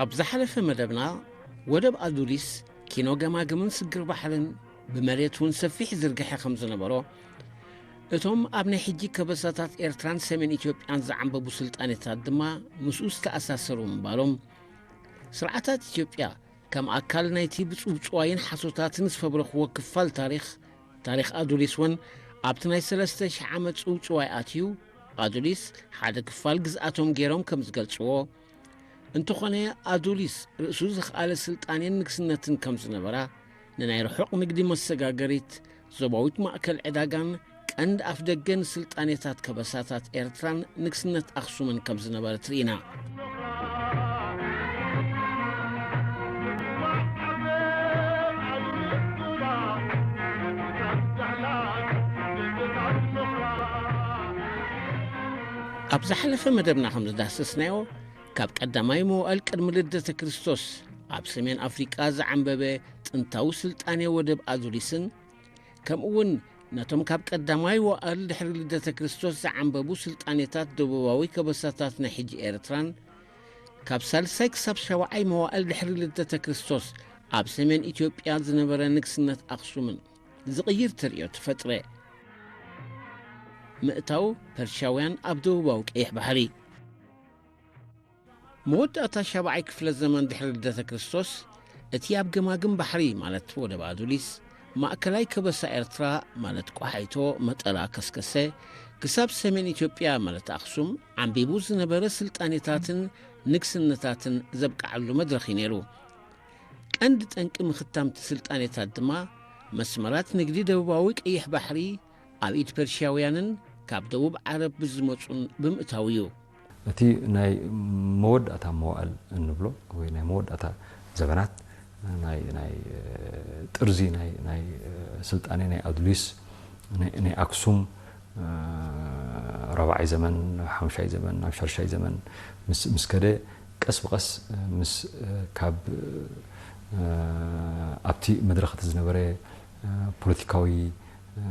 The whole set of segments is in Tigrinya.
ኣብ ዝሓለፈ መደብና፣ ወደብ ኣዱሊስ ኪኖ ገማግምን ስግር ባሕርን ብመሬት እውን ሰፊሕ ዝርግሐ ከም ዝነበሮ፣ እቶም ኣብ ናይ ሕጂ ከበሳታት ኤርትራን ሰሜን ኢትዮጵያን ዝዓንበቡ ስልጣኔታት ድማ ምስኡ ዝተኣሳሰሩ ምንባሮም፣ ስርዓታት ኢትዮጵያ ከም ኣካል ናይቲ ብጽውጽዋይን ሓሶታትን ዝፈብረኽዎ ክፋል ታሪኽ፣ ታሪኽ ኣዱሊስ እውን ኣብቲ ናይ ሰለስተ ሽሕ ዓመት ጽውጽዋይ ኣትዩ፣ ኣዱሊስ ሓደ ክፋል ግዝኣቶም ገይሮም ከም ዝገልጽዎ፣ እንተኾነ ኣዱሊስ ርእሱ ዝኸኣለ ስልጣኔን ንግስነትን ከም ዝነበራ፣ ንናይ ርሑቕ ንግዲ መሰጋገሪት፣ ዞባዊት ማእከል ዕዳጋን ቀንዲ ኣፍደገ ንስልጣኔታት ከበሳታት ኤርትራን ንግስነት ኣኽሱምን ከም ዝነበረት ርኢና። ኣብ ዝሓለፈ መደብና ከም ዝዳሰስናዮ፣ ካብ ቀዳማይ መዋእል ቅድሚ ልደተ ክርስቶስ ኣብ ሰሜን ኣፍሪቃ ዝዓንበበ ጥንታዊ ስልጣኔ ወደብ ኣዱሊስን፣ ከምኡ እውን ነቶም ካብ ቀዳማይ መዋእል ድሕሪ ልደተ ክርስቶስ ዝዓንበቡ ስልጣኔታት ደቡባዊ ከበሳታት ናይ ሕጂ ኤርትራን፣ ካብ ሳልሳይ ክሳብ ሻብዓይ መዋእል ድሕሪ ልደተ ክርስቶስ ኣብ ሰሜን ኢትዮጵያ ዝነበረ ንግስነት ኣኽሱምን ዝቕይር ተርእዮ ተፈጥረ። ምእታው ፐርሻውያን ኣብ ደቡባዊ ቀይሕ ባሕሪ። መወዳእታ ሻብዓይ ክፍለ ዘመን ድሕሪ ልደተ ክርስቶስ፣ እቲ ኣብ ገማግም ባሕሪ፣ ማለት ወደብ ኣዱሊስ፣ ማእከላይ ከበሳ ኤርትራ፣ ማለት ቆሓይቶ፣ መጠራ፣ ከስከሰ፣ ክሳብ ሰሜን ኢትዮጵያ፣ ማለት ኣኽሱም፣ ዓንቢቡ ዝነበረ ስልጣኔታትን ንግስነታትን ዘብቅዓሉ መድረኽ እዩ ነይሩ። ቀንዲ ጠንቂ ምኽታምቲ ስልጣኔታት ድማ፣ መስመራት ንግዲ ደቡባዊ ቀይሕ ባሕሪ ኣብ ኢድ ፐርሽያውያንን ካብ ደቡብ ዓረብ ብዝመጹን ብምእታው እዩ። እቲ ናይ መወዳእታ መዋእል እንብሎ ወይ ናይ መወዳእታ ዘበናት ናይ፣ ናይ፣ እ፣ ጥርዚ ናይ፣ ናይ፣ እ፣ ስልጣኔ ናይ ኣዱሊስ፣ ናይ፣ ናይ ኣክሱም፣ እ፣ ራብዓይ ዘመን፣ ናብ ሓሙሻይ ዘመን፣ ናብ ሻድሻይ ዘመን ምስ፣ ምስ ከደ ቀስ ብቐስ፣ እ፣ ምስ፣ እ፣ ካብ፣ እ፣ ኣብቲ መድረኽ እቲ ዝነበረ፣ እ፣ ፖለቲካዊ፣ እ፣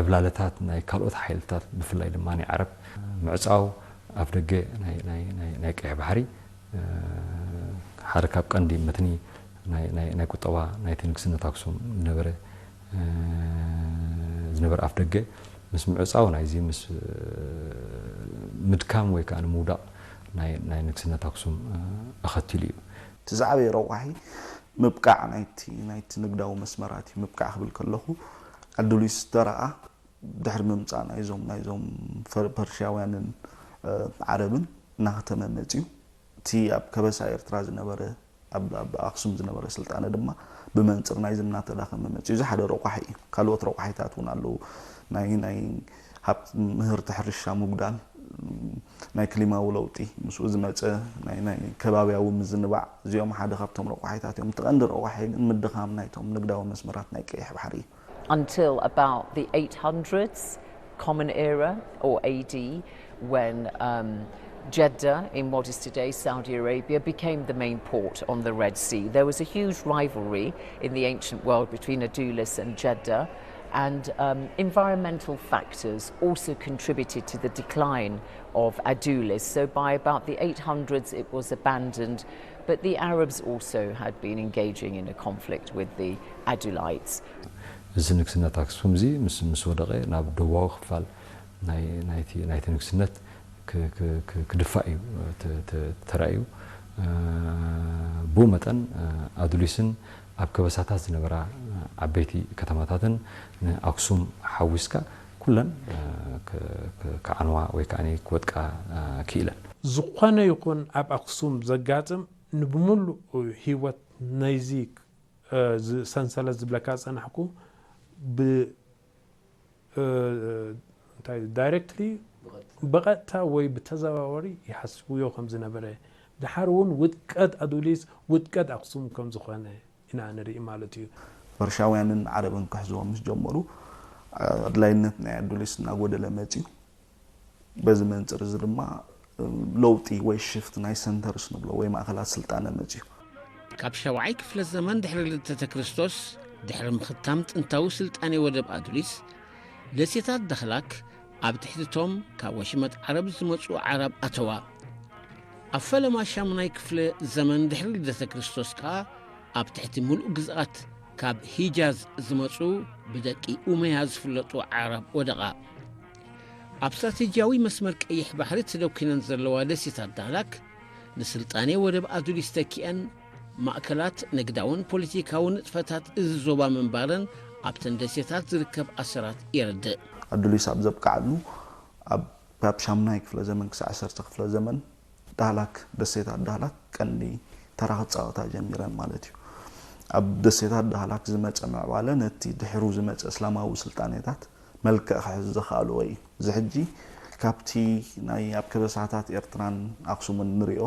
ዕብላለታት ናይ ካልኦት ሓይልታት ብፍላይ ድማ ናይ ዓረብ ምዕጻው ኣፍደገ ናይ፣ ናይ፣ ናይ፣ ናይ ቀይሕ ባሕሪ፣ እ፣ ሓደ ካብ ቀንዲ መትኒ ናይ፣ ናይ፣ ናይ ቁጠባ ናይቲ ንግስነት ኣክሱም ዝነበረ፣ እ፣ ዝነበረ ኣፍደገ ምስ ምዕጻው ናይዚ ምስ፣ እ፣ ምድካም ወይ ከኣ ንምውዳቕ ናይ፣ ናይ ንግስነት ኣክሱም፣ እ፣ ኣኸቲሉ እዩ። እቲ ዝዓበየ ረቋሒ ምብቃዕ ናይቲ፣ ናይቲ ንግዳዊ መስመራት እዩ። ምብቃዕ ክብል ከለኹ፣ ኣዱሊስ ተራኣ ድሕሪ ምምጻእ ናይዞም፣ ናይዞም ፈር-፣ ፐርሽያውያንን፣ እ፣ ዓረብን እናኸተመ መጺኡ። እቲ ኣብ ከበሳ ኤርትራ ዝነበረ፣ ኣብ፣ ኣብ ኣኽሱም ዝነበረ ስልጣነ ድማ ብመንጽር ናይዚ እናተዳኸመ መጺኡ። እዚ ሓደ ረቋሒ እዩ። ካልኦት ረቋሒታት እውን ኣለዉ። ናይ፣ ናይ ሃብቲ ምህርቲ ሕርሻ ምጉዳል፣ ናይ ክሊማዊ ለውጢ፣ ምስኡ ዝመጸ ናይ፣ ናይ ከባብያዊ ምዝንባዕ፣ እዚኦም ሓደ ካብቶም ረቋሒታት እዮም። እቲ ቀንዲ ረቋሒ ግን ምድኻም ናይቶም ንግዳዊ መስመራት ናይ ቀይሕ ባሕሪ እዩ። Until about the eight hundreds Common Era, or A D, when, um, Jeddah, in what is today Saudi Arabia, became the main port on the Red Sea. There was a huge rivalry in the ancient world between Adulis and Jeddah, and, um, environmental factors also contributed to the decline of Adulis. So by about the eight hundreds, it was abandoned, but the Arabs also had been engaging in a conflict with the Adulites. እዚ ንግስነት ኣክሱም እዚ ምስ፣ ምስ ወደቐ ናብ ደቡባዊ ክፋል ናይ፣ ናይቲ፣ ናይቲ ንግስነት ክ-፣ ክ-፣ ክ-፣ ክድፋእ እዩ ተ-፣ ተ-፣ ተራእዩ። እ፣ ብኡ መጠን፣ እ፣ ኣዱሊስን ኣብ ከበሳታት ዝነበራ፣ እ፣ ዓበይቲ ከተማታትን ንኣክሱም ሓዊስካ ኩለን፣ እ፣ ክ-፣ ክ-፣ ክዓንዋ ወይ ከኣ ክወድቃ፣ እ፣ ክኢለን። ዝኾነ ይኹን ኣብ ኣክሱም ዘጋጥም ንብምሉእ ህይወት ናይዚ፣ እ፣ ዝ-፣ ሰንሰለት ዝብለካ ዝጸናሕኩ ብ-፣ እ፣ እንታይ ዳይሬክትሊ ብቐጥታ ወይ ብተዘዋወሪ ይሓስብዮ ከም ዝነበረ፣ ድሓር እውን ውድቀት ኣዱሊስ ውድቀት ኣክሱም ከም ዝኾነ ኢና ንርኢ ማለት እዩ። ፐርሻውያንን ዓረብን ክሕዝዎ ምስ ጀመሩ፣ ኣድላይነት ናይ ኣዱሊስ እናጎደለ መጺኡ። በዚ መንጽር እዚ ድማ ለውጢ ወይ ሽፍት ናይ ሰንተርስ ንብሎ ወይ ማእከላት ስልጣነ መጺኡ። ካብ ሻብዓይ ክፍለ ዘመን ድሕሪ ልደተ ክርስቶስ፣ ድሕሪ ምኽታም ጥንታዊ ስልጣኔ ወደብ ኣዱሊስ፣ ደሴታት ዳህላክ ኣብ ትሕቲ እቶም ካብ ወሽመጥ ዓረብ ዝመጹ ኣዕራብ ኣተዋ። ኣብ ፈለማ ሻሙናይ ክፍለ ዘመን ድሕሪ ልደተ ክርስቶስ ከኣ ኣብ ትሕቲ ምሉእ ግዝኣት ካብ ሂጃዝ ዝመጹ ብደቂ ኡመያ ዝፍለጡ ዓረብ ወደቓ። ኣብ ስትራቴጂያዊ መስመር ቀይሕ ባሕሪ ተደኲነን ዘለዋ ደሴታት ዳህላክ ንስልጣኔ ወደብ ኣዱሊስ ተኪአን ማእከላት ንግዳውን ፖለቲካውን ንጥፈታት እዚ ዞባ ምንባረን ኣብተን ደሴታት ዝርከብ ኣሰራት የረድእ። ኣዱሊስ ኣብ ዘብቅዓሉ ኣብ ካብ ሻሙናይ ክፍለ ዘመን ክሳዕ ዓሰርተ ክፍለ ዘመን ዳህላክ ደሴታት ዳህላክ ቀንዲ ተራ ክጻወታ ጀሚረን ማለት እዩ። ኣብ ደሴታት ዳህላክ ዝመጸ ምዕባለ ነቲ ድሕሩ ዝመጸ እስላማዊ ስልጣኔታት መልክዕ ክሕዝ ዘኽኣልዎ እዩ። እዚ ሕጂ ካብቲ ናይ ኣብ ከበሳታት ኤርትራን ኣክሱምን ንሪኦ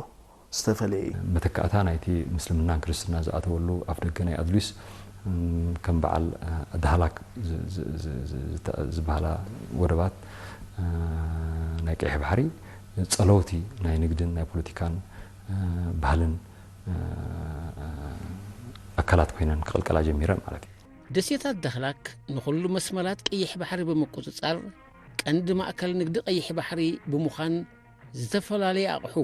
ዝተፈለየ እዩ። መተካእታ ናይቲ ምስልምናን ክርስትና ዝኣተወሉ ኣፍደገ ናይ ኣድሊስ፣ እም፣ ከም በዓል፣ እ፣ ዳህላክ ዝ-፣ ዝ-፣ ዝ-፣ ዝ-፣ ዝተ-፣ ዝበሃላ ወደባት፣ እ፣ ናይ ቀይሕ ባሕሪ ጸለውቲ ናይ ንግድን ናይ ፖለቲካን፣ እ፣ ባህልን፣ እ፣ ኣካላት ኮይነን ክቕልቀላ ጀሚረን ማለት እዩ። ደሴታት ዳህላክ ንኹሉ መስመራት ቀይሕ ባሕሪ ብምቁጽጻር ቀንዲ ማእከል ንግዲ ቀይሕ ባሕሪ ብምዃን ዝተፈላለየ ኣቕሑ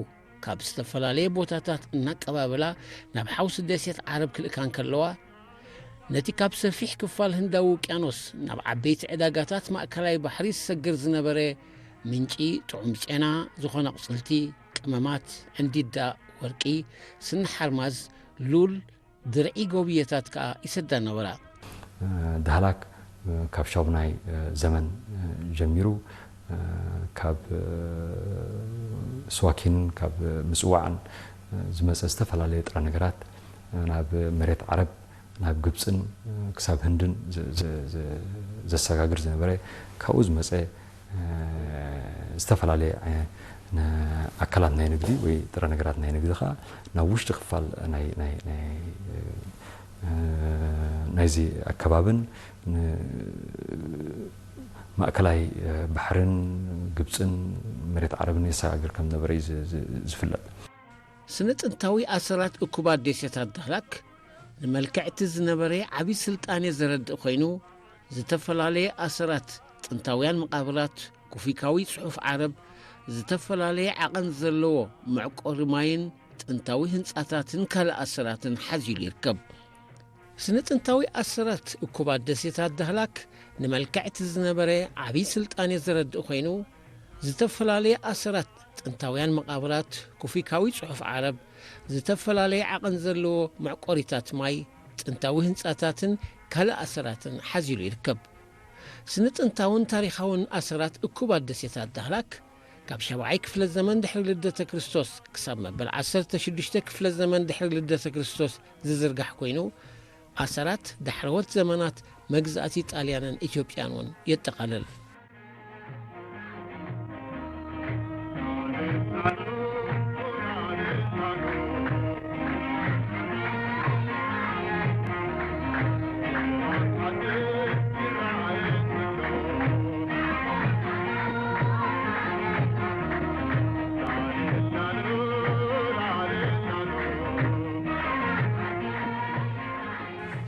ካብ ዝተፈላለየ ቦታታት እናቀባበላ ናብ ሓውሲ ደሴት ዓረብ ክልእካ እንከለዋ፣ ነቲ ካብ ሰፊሕ ክፋል ህንዳዊ ውቅያኖስ ናብ ዓበይቲ ዕዳጋታት ማእከላይ ባሕሪ ዝሰግር ዝነበረ ምንጪ ጥዑም ጨና ዝኾነ ኣቑጽልቲ፣ ቀመማት፣ ዕንዲዳ፣ ወርቂ፣ ስኒ ሓርማዝ፣ ሉል፣ ድርዒ ጎብየታት ከኣ ይሰዳ ነበራ። ዳህላክ ካብ ሻቡናይ ዘመን ጀሚሩ ካብ ስዋኪንን ካብ ምጽዋዕን ዝመጸ ዝተፈላለየ ጥረ ነገራት ናብ መሬት ዓረብ፣ ናብ ግብጽን ክሳብ ህንድን ዘ-፣ ዘ-፣ ዘ-፣ ዘሰጋግር ዝነበረ፣ ካብኡ ዝመጸ ዝተፈላለየ ኣካላት ናይ ንግዲ ወይ ጥረ ነገራት ናይ ንግዲ ከኣ ናብ ውሽጢ ክፋል ናይ፣ ናይ፣ ናይ፣ ናይዚ ኣከባብን ን-፣ ማእከላይ ባሕርን ግብጽን መሬት ዓረብን የሰጋግር ከም ነበረ እዩ ዝ-፣ ዝ-፣ ዝፍለጥ። ስነ ጥንታዊ ኣሰራት እኩባት ደሴታት ዳህላክ ንመልክዕቲ ዝነበረ ዓቢ ስልጣኔ ዘረድእ ኮይኑ፣ ዝተፈላለየ ኣሰራት፣ ጥንታውያን መቓብራት፣ ኩፊካዊ ጽሑፍ ዓረብ፣ ዝተፈላለየ ዓቐን ዘለዎ መዕቆሪ ማይን ጥንታዊ ህንጻታትን ካልእ ኣሰራትን ሓዚሉ ይርከብ። ስነ ጥንታዊ ኣሰራት እኩባት ደሴታት ዳህላክ ንመልክዕቲ ዝነበረ ዓቢ ስልጣኔ ዘረድእ ኮይኑ፣ ዝተፈላለየ ኣሰራት ጥንታውያን መቓብራት፣ ኩፊካዊ ጽሑፍ ዓረብ፣ ዝተፈላለየ ዓቐን ዘለዎ መዕቆሪታት ማይ፣ ጥንታዊ ህንጻታትን ካልእ ኣሰራትን ሓዚሉ ይርከብ። ስነ ጥንታውን ታሪኻውን ኣሰራት እኩባት ደሴታት ዳህላክ ካብ ሻብዓይ ክፍለ ዘመን ድሕሪ ልደተ ክርስቶስ ክሳብ መበል ዓሰርተ ሽዱሽተ ክፍለ ዘመን ድሕሪ ልደተ ክርስቶስ ዝዝርጋሕ ኮይኑ፣ ኣሰራት ዳሕረዎት ዘመናት መግዛእቲ ጣልያንን ኢትዮጵያን እውን የጠቓልል።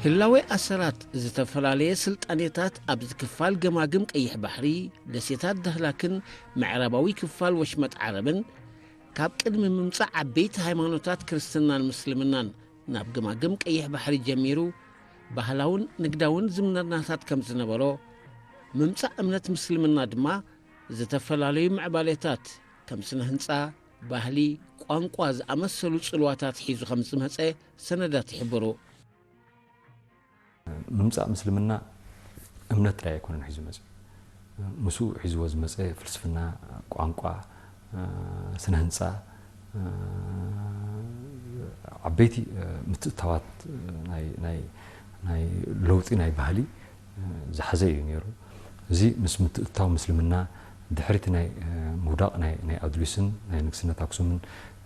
ህላዌ ኣሰራት ዝተፈላለየ ስልጣኔታት ኣብዚ ክፋል ገማግም ቀይሕ ባሕሪ፣ ደሴታት ዳህላክን ምዕራባዊ ክፋል ወሽመጥ ዓረብን፣ ካብ ቅድሚ ምምጻእ ዓበይቲ ሃይማኖታት ክርስትናን ምስልምናን ናብ ገማግም ቀይሕ ባሕሪ ጀሚሩ፣ ባህላውን ንግዳውን ዝምድናታት ከም ዝነበሮ፣ ምምጻእ እምነት ምስልምና ድማ ዝተፈላለዩ ምዕባሌታት ከም ስነ ህንጻ፣ ባህሊ፣ ቋንቋ ዝኣመሰሉ ጽልዋታት ሒዙ ከም ዝመጸ ሰነዳት ይሕብሩ። ምምጻእ ምስልምና እምነት ጥራይ ኣይኮነን ሒዙ መጺኡ። ምስኡ ሒዝዎ ዝመጸ ፍልስፍና፣ ቋንቋ፣ ስነ ህንጻ፣ ዓበይቲ ምትእትታዋት ናይ፣ ናይ፣ ናይ ለውጢ ናይ ባህሊ ዝሓዘ እዩ ነይሩ። እዚ ምስ ምትእትታው ምስልምና ድሕሪቲ ናይ ምውዳቕ ናይ፣ ናይ ኣድሊስን ናይ ንግስነት ኣክሱምን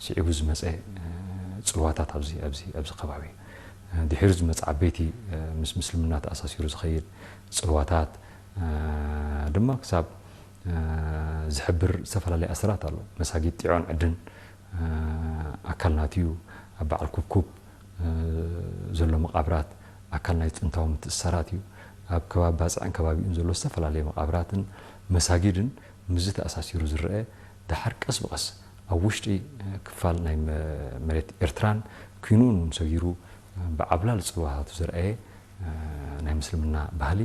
ስዒቡ ዝመጸ ጽልዋታት ኣብዚ፣ ኣብዚ፣ ኣብዚ ከባቢ ድሒሩ ዝመጽእ ዓበይቲ ምስ ምስልምና ተኣሳሲሩ ዝኸይድ ጽልዋታት ድማ ክሳብ ዝሕብር ዝተፈላለየ ኣሰራት ኣሎ። መሳጊድ ጢዖን ዕድን ኣካል ናትዩ፣ ኣብ በዓል ኩብኩብ ዘሎ መቓብራት ኣካል ናይ ጥንታዊ ምትእስሳራት እዩ። ኣብ ከባቢ ባጽዕን ከባቢኡን ዘሎ ዝተፈላለየ መቓብራትን መሳጊድን ምስዚ ተኣሳሲሩ ዝረአ፣ ደሓር ቀስ ብቐስ ኣብ ውሽጢ ክፋል ናይ መ- መሬት ኤርትራን ኪንኡን እውን ሰጊሩ ብዓብላል ጽልዋታቱ ዘርኣየ ናይ ምስልምና ባህሊ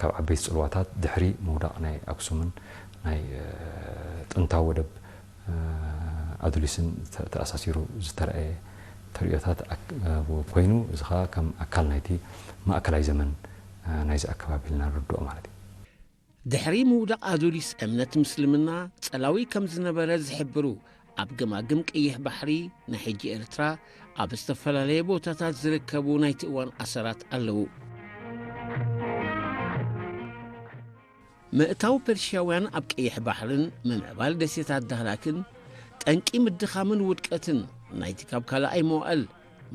ካብ ዓበይቲ ጽልዋታት ድሕሪ ምውዳቕ ናይ ኣክሱምን ናይ ጥንታዊ ወደብ ኣዱሊስን ተ- ተኣሳሲሩ ዝተረኣየ ተርእዮታት ኣክ- ኮይኑ፣ እዚ ኸኣ ከም ኣካል ናይቲ ማእከላይ ዘመን ናይዚ ኣከባቢ ኢልና ንርድኦ ማለት እዩ። ድሕሪ ምውዳቕ ኣዱሊስ እምነት ምስልምና ጸላዊ ከም ዝነበረ ዝሕብሩ ኣብ ገማግም ቀይሕ ባሕሪ ናይ ሕጂ ኤርትራ ኣብ ዝተፈላለየ ቦታታት ዝርከቡ ናይቲ እዋን ኣሰራት ኣለዉ። ምእታው ፐርሽያውያን ኣብ ቀይሕ ባሕርን ምምዕባል ደሴታት ዳህላክን ጠንቂ ምድኻምን ውድቀትን ናይቲ ካብ ካልኣይ መዋእል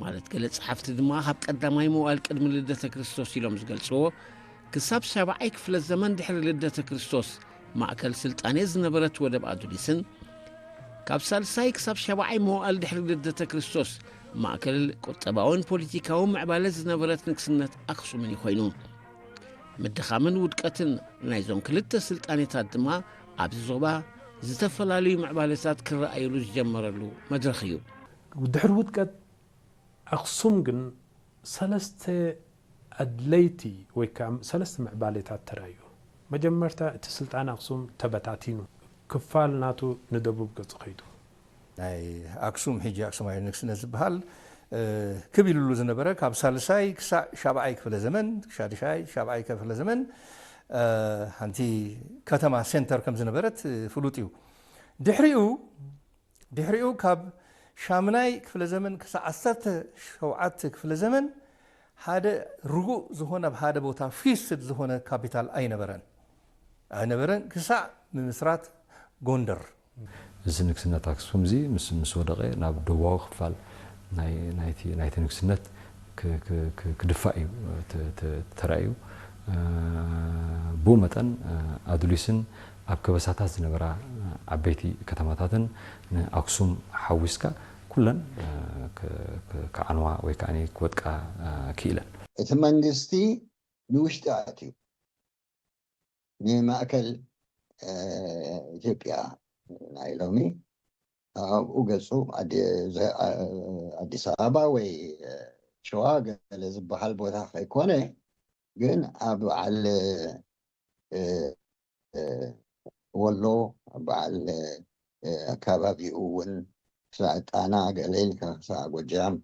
ማለት ገለ ጸሓፍቲ ድማ ካብ ቀዳማይ መዋእል ቅድሚ ልደተ ክርስቶስ ኢሎም ዝገልጽዎ ክሳብ ሻብዓይ ክፍለ ዘመን ድሕሪ ልደተ ክርስቶስ ማእከል ስልጣኔ ዝነበረት ወደብ ኣዱሊስን ካብ ሳልሳይ ክሳብ ሻብዓይ መዋእል ድሕሪ ልደተ ክርስቶስ ማእከል ቁጠባውን ፖለቲካውን ምዕባለ ዝነበረት ንግስነት ኣክሱምን እዩ ኮይኑ። ምድኻምን ውድቀትን ናይዞም ክልተ ስልጣኔታት ድማ ኣብዚ ዞባ ዝተፈላለዩ ምዕባለታት ክረኣየሉ ዝጀመረሉ መድረኽ እዩ። ድሕሪ ውድቀት ኣኽሱም ግን ሰለስተ ኣድለይቲ ወይ ከዓ ሰለስተ ምዕባሌታት ተራእዩ። መጀመርታ እቲ ስልጣን ኣኽሱም ተበታቲኑ ክፋል ናቱ ንደቡብ ገጹ ከይዱ። ናይ ኣክሱም ሕጂ ኣክሱማዊ ንግስነት ዝበሃል ክብ ኢሉሉ ዝነበረ ካብ ሳልሳይ ክሳዕ ሻብዓይ ክፍለ ዘመን ሻድሻይ ሻብዓይ ክፍለ ዘመን ሓንቲ ከተማ ሴንተር ከም ዝነበረት ፍሉጥ እዩ። ድሕሪኡ ድሕሪኡ ካብ ሻምናይ ክፍለ ዘመን ክሳዕ ዓሰርተ ሸውዓተ ክፍለ ዘመን ሓደ ርጉእ ዝኾነ ኣብ ሓደ ቦታ ፊክስድ ዝኾነ ካፒታል ኣይነበረን ኣይነበረን ክሳዕ ምምስራት ጎንደር። እዚ ንግስነት ኣክሱም እዚ ምስ ምስ ወደቐ ናብ ደቡባዊ ክፋል ናይ ናይቲ ናይቲ ንግስነት ክ- ክ- ክ- ክድፋእ እዩ ተ- ተ- ተራእዩ። ብኡ መጠን ኣዱሊስን ኣብ ከበሳታት ዝነበራ ዓበይቲ ከተማታትን ንኣክሱም ሓዊስካ ኩለን ክዓንዋ ወይ ከዓ ክወድቃ ክኢለን። እቲ መንግስቲ ንውሽጢ ኣትዩ ንማእከል ኢትዮጵያ ናይ ሎሚ ኣብኡ ገፁ ኣዲስ ኣበባ ወይ ሸዋ ገለ ዝበሃል ቦታ ከይኮነ ግን ኣብ በዓል ወሎ በዓል ኣከባቢኡ እውን ክሳዕ ጣና ገለ ኢልካ ክሳዕ ጎጃም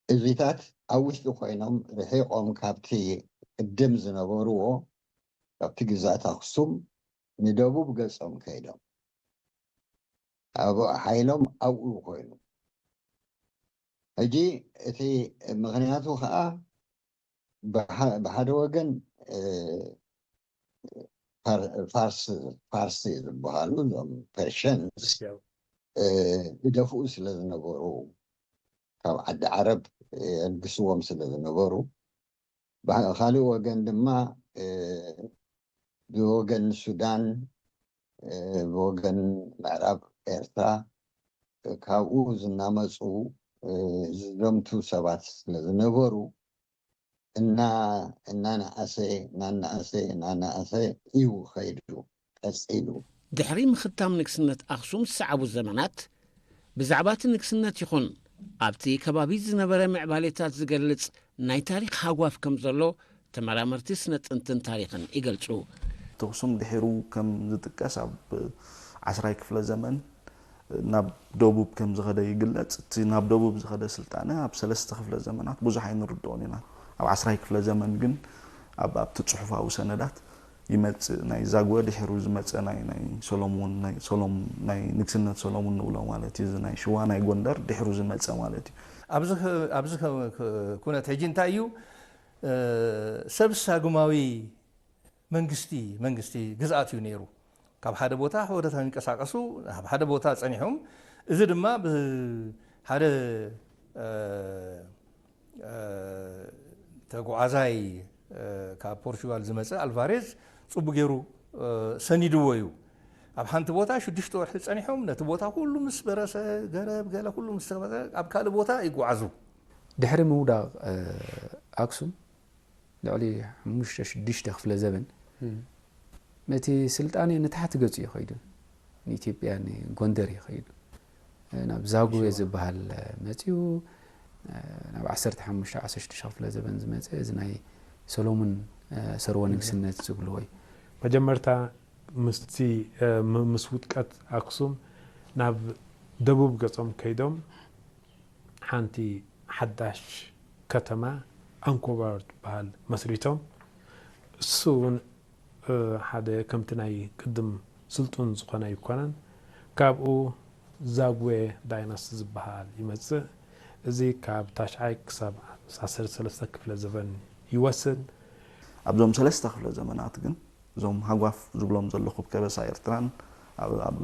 እዚታት ኣብ ውሽጢ ኮይኖም ርሒቆም ካብቲ ቅድም ዝነበርዎ ካብቲ ግዝኣት ኣክሱም ንደቡብ ገፆም ከይዶም ኣብ ሓይሎም ኣብኡ ኮይኑ ሕጂ እቲ ምክንያቱ ከዓ ብሓደ ወገን ፋርስ ዝበሃሉ እዞም ፐርሽንስ ይደፍኡ ስለ ዝነበሩ ካብ ዓዲ ዓረብ የልግስዎም ስለ ዝነበሩ ብካልእ ወገን ድማ ብወገን ሱዳን ብወገን ምዕራብ ኤርትራ ካብኡ ዝናመፁ ዝዘምቱ ሰባት ስለ ዝነበሩ እና እናነኣሰ እናነኣሰ እናነኣሰ እዩ ኸይዱ ቀፂሉ። ድሕሪ ምኽታም ንግስነት ኣኽሱም ዝሰዓቡ ዘመናት ብዛዕባ እቲ ንግስነት ይኹን ኣብቲ ከባቢ ዝነበረ ምዕባሌታት ዝገልጽ ናይ ታሪኽ ሃጓፍ ከም ዘሎ ተመራመርቲ ስነ ጥንትን ታሪኽን ይገልጹ። እቲ ኣኽሱም ድሒሩ ከም ዝጥቀስ ኣብ ዓስራይ ክፍለ ዘመን ናብ ደቡብ ከም ዝኸደ ይግለጽ። እቲ ናብ ደቡብ ዝኸደ ስልጣነ ኣብ ሰለስተ ክፍለ ዘመናት ብዙሕ ኣይንርድኦን ኢና። ኣብ ዓስራይ ክፍለ ዘመን ግን ኣብ ኣብቲ ጽሑፋዊ ሰነዳት ይመጽእ። ናይ ዛግወ ድሒሩ ዝመጸ ናይ ናይ ሰሎሞን ናይ ሰሎም ናይ ንግስነት ሰሎሞን ንብሎ ማለት እዩ። እዚ ናይ ሽዋ ናይ ጎንደር ድሒሩ ዝመጸ ማለት እዩ። ኣብዚ ኣብዚ ኩነት ሕጂ እንታይ እዩ? ሰብ ሳጉማዊ መንግስቲ መንግስቲ ግዝኣት እዩ ነይሩ። ካብ ሓደ ቦታ ወደታ ይንቀሳቀሱ ኣብ ሓደ ቦታ ጸኒሖም እዚ ድማ ብሓደ ተጓዓዛይ ካብ ፖርቹጋል ዝመፀ ኣልቫሬዝ ፅቡ ገይሩ ሰኒድዎ እዩ። ኣብ ሓንቲ ቦታ ሽዱሽተ ወርሒ ፀኒሖም ነቲ ቦታ ኩሉ ምስ በረሰ ገረብ ገለ ኩሉ ምስ ተበረ ኣብ ካልእ ቦታ ይጓዓዙ። ድሕሪ ምውዳቕ ኣክሱም ልዕሊ ሓሙሽተ ሽዱሽተ ክፍለ ዘበን እቲ ስልጣኔ ንታሕቲ ገፁ እዩ ከይዱ። ንኢትዮጵያ ንጎንደር እዩ ከይዱ። ናብ ዛጉዌ ዝበሃል መፂኡ፣ ናብ ዓሰርተ ሓሙሽተ ዓሰርተ ሽዱሽተ ክፍለ ዘበን ዝመፀ፣ እዚ ናይ ሰሎሙን ሰርወ ንግስነት ዝብልዎ እዩ። መጀመርታ ምስቲ ምስ ውድቀት ኣክሱም ናብ ደቡብ ገጾም ከይዶም ሓንቲ ሓዳሽ ከተማ ኣንኮባር ትበሃል መስሪቶም። እሱ እውን ሓደ ከምቲ ናይ ቅድም ስልጡን ዝኾነ ኣይኮነን። ካብኡ ዛጉዌ ዳይናስቲ ዝበሃል ይመጽእ። እዚ ካብ ታሽዓይ ክሳብ ዓሰርተ ሰለስተ ክፍለ ዘበን ይወስድ። ኣብዞም ሰለስተ ክፍለ ዘመናት ግን እዞም ሃጓፍ ዝብሎም ዘለኹ ከበሳ ኤርትራን ኣብ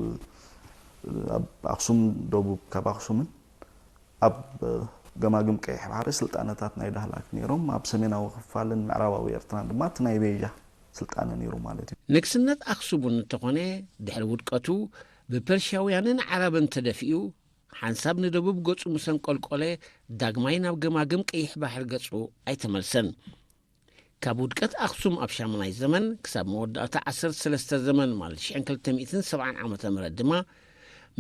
ኣክሱም ደቡብ ካብ ኣክሱምን ኣብ ገማግም ቀይሕ ባሕሪ ስልጣነታት ናይ ዳህላክ ነይሮም። ኣብ ሰሜናዊ ክፋልን ምዕራባዊ ኤርትራን ድማ እቲ ናይ ቤጃ ስልጣነ ነይሩ ማለት እዩ። ንግስነት ኣክሱም እውን እንተኾነ ድሕሪ ውድቀቱ ብፐርሽያውያንን ዓረብን ተደፊኡ ሓንሳብ ንደቡብ ገጹ ምስ ኣንቆልቆለ ዳግማይ ናብ ገማግም ቀይሕ ባሕሪ ገጹ ኣይተመልሰን። ካብ ውድቀት ኣኽሱም ኣብ ሻሙናይ ዘመን ክሳብ መወዳእታ ዓሰርተ ሰለስተ ዘመን ማለት ሽሕን ክልተ ሚእትን ሰብዓን ዓመተ ምህረት ድማ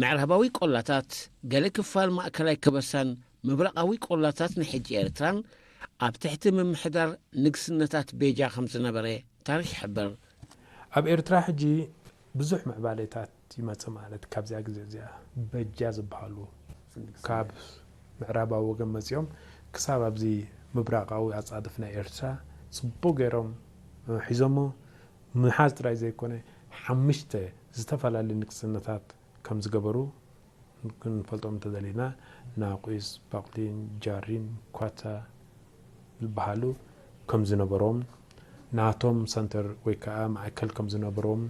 ምዕራባዊ ቆላታት፣ ገለ ክፋል ማእከላይ ከበሳን ምብራቓዊ ቆላታት ናይ ሕጂ ኤርትራን ኣብ ትሕቲ ምምሕዳር ንግስነታት ቤጃ ከም ዝነበረ ታሪኽ ይሕብር። ኣብ ኤርትራ ሕጂ ብዙሕ ምዕባሌታት ይመጽእ ማለት ካብዚኣ ግዜ እዚኣ በጃ ዝበሃሉ ካብ ምዕራባዊ ወገን መጺኦም ክሳብ ኣብዚ ምብራቓዊ ኣጻድፍ ናይ ኤርትራ ጽቡቕ ገይሮም ሒዞሞ ምሓዝ ጥራይ ዘይኮነ ሓሙሽተ ዝተፈላለዩ ንግስነታት ከም ዝገበሩ ክንፈልጦም እንተደሊና ናቑስ፣ ባቕሊን፣ ጃሪን፣ ኳታ ዝበሃሉ ከም ዝነበሮም ናቶም ሰንተር ወይ ከዓ ማእከል ከም ዝነበሮም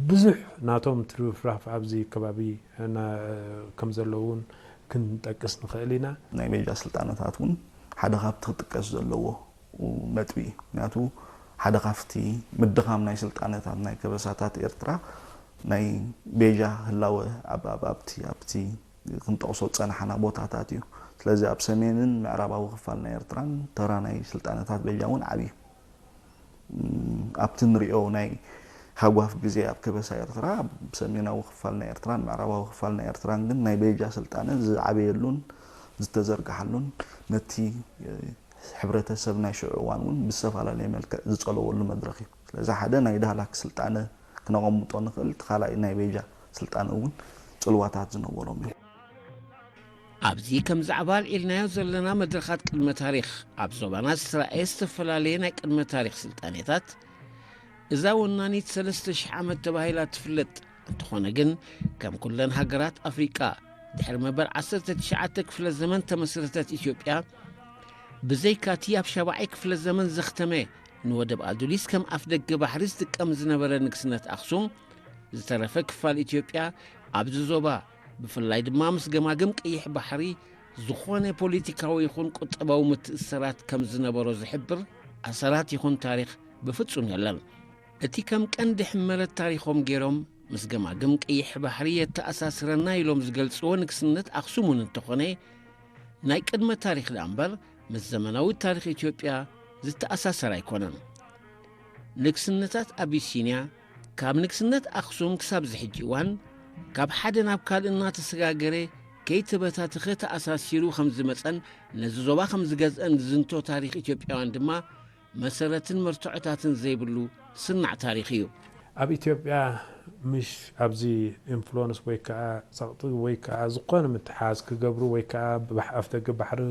ብዙሕ ናቶም ትርፍራፍ ኣብዚ ከባቢ ከም ዘለውን ክንጠቅስ ንኽእል ኢና። ናይ ቤጃ ስልጣነታት እውን ሓደ ካብቲ ክጥቀስ ዘለዎ ነጥቢ እዩ። ምክንያቱ ሓደ ካብቲ ምድኻም ናይ ስልጣነታት ናይ ከበሳታት ኤርትራ ናይ ቤጃ ህላወ ኣብቲ ኣብቲ ክንጠቕሶ ዝፀናሓና ቦታታት እዩ። ስለዚ ኣብ ሰሜንን ምዕራባዊ ክፋል ናይ ኤርትራን ተራ ናይ ስልጣነታት ቤጃ እውን ዓብዩ ኣብቲ ንሪኦ ናይ ሃጓፍ ግዜ ኣብ ከበሳ ኤርትራ ኣብ ሰሜናዊ ክፋል ናይ ኤርትራን ምዕራባዊ ክፋል ናይ ኤርትራን ግን ናይ ቤጃ ስልጣነ ዝዓበየሉን ዝተዘርግሓሉን ነቲ ሕብረተሰብ ናይ ሽዑ እዋን እውን ብዝተፈላለየ መልክዕ ዝፀለወሉ መድረኽ እዩ። ስለዚ ሓደ ናይ ዳህላክ ስልጣነ ክነቐምጦ ንኽእል፣ እቲ ካልኣይ ናይ ቤጃ ስልጣነ እውን ፅልዋታት ዝነበሮም እዮም። ኣብዚ ከም ዛዕባ ኣልዒልናዮ ዘለና መድረኻት ቅድመ ታሪኽ ኣብ ዞባና ዝተራእየ ዝተፈላለየ ናይ ቅድመ ታሪኽ ስልጣኔታት እዛ ወናኒት ሰለስተ ሽሕ ዓመት ተባሂላ ትፍለጥ እንተኾነ ግን ከም ኩለን ሃገራት ኣፍሪቃ ድሕሪ መበል ዓሰርተ ትሽዓተ ክፍለ ዘመን ተመስረተት ኢትዮጵያ ብዘይካቲ ኣብ ሻብዓይ ክፍለ ዘመን ዘኽተመ ንወደብ ኣዱሊስ ከም ኣፍደገ ባሕሪ ዝጥቀም ዝነበረ ንግስነት ኣኽሱም ዝተረፈ ክፋል ኢትዮጵያ ኣብዚ ዞባ ብፍላይ ድማ ምስ ገማግም ቀይሕ ባሕሪ ዝኾነ ፖለቲካዊ ይኹን ቁጠባዊ ምትእስሳራት ከም ዝነበሮ ዝሕብር ኣሰራት ይኹን ታሪኽ ብፍጹም የለን። እቲ ከም ቀንዲ ሕመረት ታሪኾም ገይሮም ምስ ገማግም ቀይሕ ባሕሪ የተኣሳስረና ኢሎም ዝገልጽዎ ንግስነት ኣኽሱም እውን እንተኾነ ናይ ቅድመ ታሪኽ ደኣ እምበር ምስ ዘመናዊ ታሪኽ ኢትዮጵያ ዝተኣሳሰር ኣይኮነን። ንግስነታት ኣቢሲንያ ካብ ንግስነት ኣኽሱም ክሳብ ዝሕጂ እዋን ካብ ሓደ ናብ ካልእ እናተሰጋገረ ከይተበታተኸ ተኣሳሲሩ ከም ዝመጸን ነዚ ዞባ ከም ዝገዝአን ዝዝንቶ ታሪኽ ኢትዮጵያውያን ድማ መሰረትን መርትዖታትን ዘይብሉ ስናዕ ታሪኽ እዩ። ኣብ ኢትዮጵያ ምሽ ኣብዚ ኢንፍሉወንስ ወይ ከዓ ጸቕጢ ወይ ከዓ ዝኾነ ምትሓዝ ክገብሩ ወይ ከዓ ኣፍደገ ባሕሪ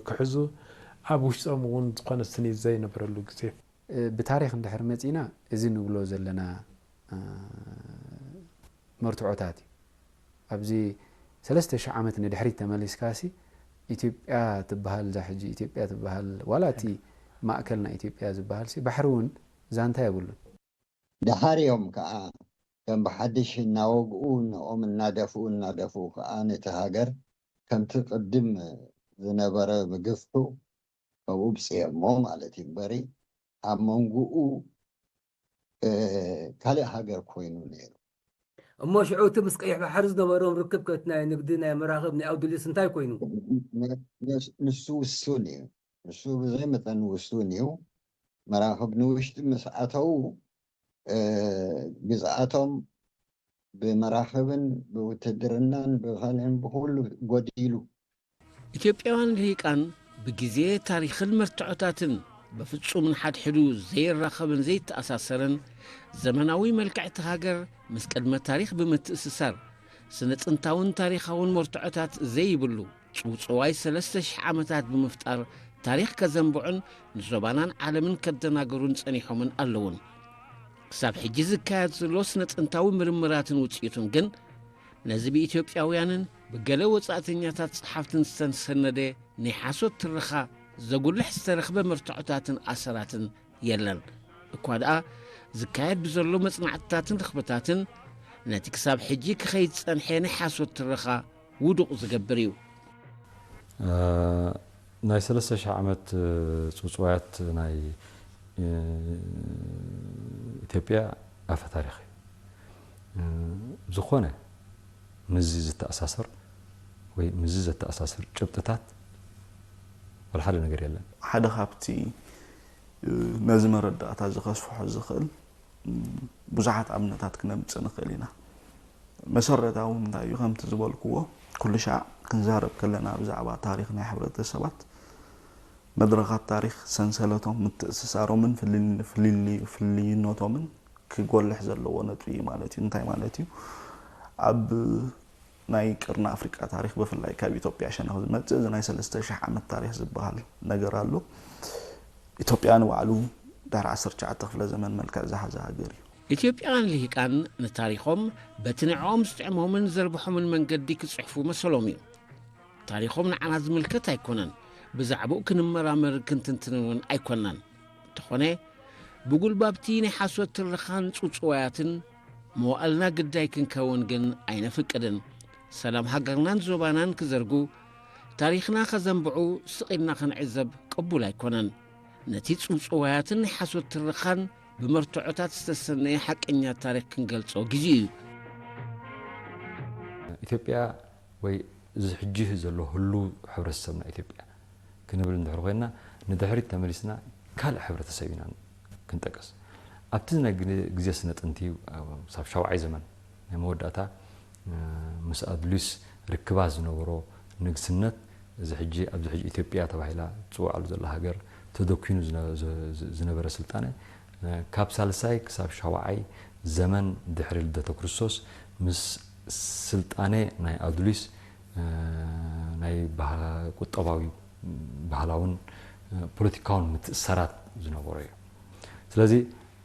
ክሕዙ ኣብ ውሽጦም እውን ዝኾነ ስኒት ዘይነበረሉ ግዜ። ብታሪኽ እንድሕር መጺና እዚ ንብሎ ዘለና መርትዖታት እዩ። ኣብዚ ሰለስተ ሽሕ ዓመት ንድሕሪት ተመሊስካሲ ኢትዮጵያ ትበሃል እዛ ሕጂ ኢትዮጵያ ትበሃል ዋላ እቲ ማእከል ናይ ኢትዮጵያ ዝበሃል ሲ ባሕሪ እውን ዛንታ የብሉን። ደሓር እዮም ከዓ ከም ብሓድሽ እናወግኡ ንኦም እናደፍኡ እናደፍኡ ከዓ ነቲ ሃገር ከምቲ ቅድም ዝነበረ ምግፍሑ ከምኡ ብፅየሞ ማለት እዩ እምበሪ ኣብ መንጉኡ ካልእ ሃገር ኮይኑ ነይሩ። እሞ ሽዑ እቲ ምስ ቀይሕ ባሕሪ ዝነበሮም ርክብ ከቲ ናይ ንግዲ ናይ መራኽብ ናይ ኣውዱሊስ እንታይ ኮይኑ? ንሱ ውሱን እዩ። ንሱ ብዘይ መጠን ውሱን እዩ። መራኽብ ንውሽጢ ምስ ኣተዉ ግዝኣቶም ብመራኽብን ብውትድርናን ብኻልእን ብኹሉ ጎዲሉ። ኢትዮጵያውያን ልሂቃን ብግዜ ታሪኽን መርትዖታትን ብፍጹም ንሓድሕዱ ዘይራኸብን ዘይተኣሳሰርን፣ ዘመናዊ መልክዕቲ ሃገር ምስ ቅድመ ታሪኽ ብምትእስሳር፣ ስነ ጥንታውን ታሪኻውን መርትዖታት ዘይብሉ ጽውጽዋይ ሰለስተ ሽሕ ዓመታት ብምፍጣር ታሪኽ ከዘንብዑን ንዞባናን ዓለምን ከደናገሩን ጸኒሖምን ኣለውን። ክሳብ ሕጂ ዝካየድ ዘሎ ስነ ጥንታዊ ምርምራትን ውጽኢቱን ግን ነዚ ብኢትዮጵያውያንን ብገለ ወጻእተኛታት ጸሓፍትን ዝተሰነደ ናይ ሓሶት ትረኻ ዘጉልሕ ዝተረኽበ መርትዖታትን ኣሰራትን የለን። እኳ ደኣ ዝካየድ ብዘሎ መጽናዕትታትን ርኽብታትን ነቲ ክሳብ ሕጂ ክኸይድ ዝጸንሐ ናይ ሓሶት ትረኻ ውዱቕ ዝገብር እዩ። እ፣ ናይ ሰለስተ ሽሕ ዓመት፣ እ፣ ጽውጽዋያት ናይ፣ እ፣ ኢትዮጵያ ኣፈ ታሪኽ እዩ። እ፣ ዝኾነ ምስዚ ዝተኣሳሰር ወይ ምስዚ ዘተኣሳስር ጭብጥታት ወላ ሓደ ነገር የለን። ሓደ ካብቲ፣ እ፣ ነዚ መረዳእታ እዚ ከስፍሖ ዝኽእል፣ እ፣ ብዙሓት ኣብነታት ክነምጽእ ንኽእል ኢና። መሰረታዊ እንታይ እዩ? ከምቲ ዝበልክዎ፣ ኩሉ ሻዕ ክንዛረብ ከለና ብዛዕባ ታሪኽ ናይ ሕብረተሰባት፣ መድረኻት ታሪኽ ሰንሰለቶም፣ ምትእስሳሮምን ፍልል-፣ ፍልልይ-፣ ፍልልይነቶምን ክጎልሕ ዘለዎ ነጥቢ እዩ ማለት እዩ። እንታይ ማለት እዩ? ኣብ ናይ ቅርኒ ኣፍሪቃ ታሪኽ፣ ብፍላይ ካብ ኢትዮጵያ ሸነኽ ዝመጽእ፣ እዚ ናይ ሰለስተ ሽሕ ዓመት ታሪኽ ዝበሃል ነገር ኣሎ። ኢትዮጵያ ንባዕሉ ድሕሪ ዓሰርተ ትሽዓተ ክፍለ ዘመን መልክዕ ዝሓዘ ሃገር እዩ። ኢትዮጵያውያን ልሂቃን ንታሪኾም በቲ ንዕኦም ዝጥዕሞምን ዘርብሖምን መንገዲ ክጽሕፉ መሰሎም እዩ። ታሪኾም ንዓና ዝምልከት ኣይኮነን። ብዛዕባኡ ክንመራመርን ክንትንትንን እውን ኣይኮንናን። እንተኾነ፣ ብጉልባብቲ ናይ ሓሶት ትረኻን ጽውጽዋያትን መዋእልና ግዳይ ክንከውን ግን ኣይነፍቅድን። ሰላም ሃገርናን ዞባናን ክዘርጉ፣ ታሪኽና ከዘንብዑ ስቕ ኢልና ክንዕዘብ ቅቡል ኣይኮነን። ነቲ ጽውጽዋያትን ናይ ሓሶት ትረኻን ብመርትዖታት ዝተሰነየ ሓቀኛ ታሪኽ ክንገልጾ ግዜኡ እዩ። ኢትዮጵያ ወይ እዚ ሕጂ ዘሎ ህሉው ሕብረተሰብና ኢትዮጵያ ክንብል እንድሕር ኮይንና፣ ንድሕሪት ተመሊስና ካልእ ሕብረተሰብ ኢና ክንጠቅስ። ኣብቲ ናይ ግዜ ስነ ጥንቲ፣ ክሳብ ሻውዓይ ዘመን ናይ መወዳእታ፣ ምስ ኣዱሊስ ርክባት ዝነበሮ ንግስነት፣ እዚ ሕጂ፣ ኣብዚ ሕጂ ኢትዮጵያ ተባሂላ ትጽውዓሉ ዘላ ሃገር፣ ተደኲኑ ዝነ-፣ ዝ-፣ ዝ-፣ ዝነበረ ስልጣነ፣ ካብ ሳልሳይ ክሳብ ሻውዓይ ዘመን ድሕሪ ልደተ ክርስቶስ፣ ምስ ስልጣነ ናይ ኣዱሊስ፣ ናይ ባህ-፣ ቁጠባዊ፣ ባህላውን ፖለቲካውን ምትእስሳራት ዝነበሮ እዩ። ስለዚ፣